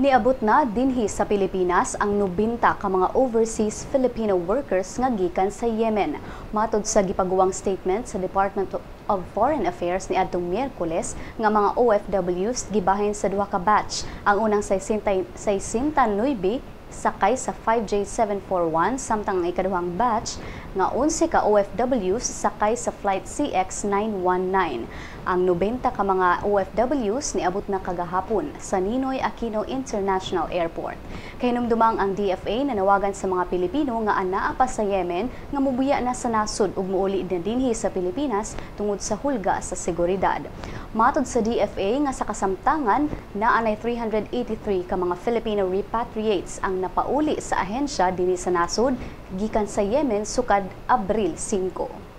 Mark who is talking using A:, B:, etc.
A: Niabot na dinhi sa Pilipinas ang 90 ka mga overseas Filipino workers nga gikan sa Yemen. Matod sa gipaguwang statement sa Department of Foreign Affairs niadtong Miyerkules nga mga OFWs gibahin sa duha ka batch. Ang unang 69 sakay sa 5J741, samtang ang ikaduhang batch nga 11 ka OFWs sakay sa flight CX919. Ang 90 ka mga OFWs niabot na kagahapon sa Ninoy Aquino International Airport. Kahinumdumang ang DFA nanawagan sa mga Pilipino nga anaa pa sa Yemen nga mubuya na sa nasod ug muuli na dinhi sa Pilipinas tungod sa hulga sa seguridad. Matod sa DFA nga sa kasamtangan naanay 383 ka mga Filipino repatriates ang napauli sa ahensya dinhi sa nasod gikan sa Yemen sukad Abril 5.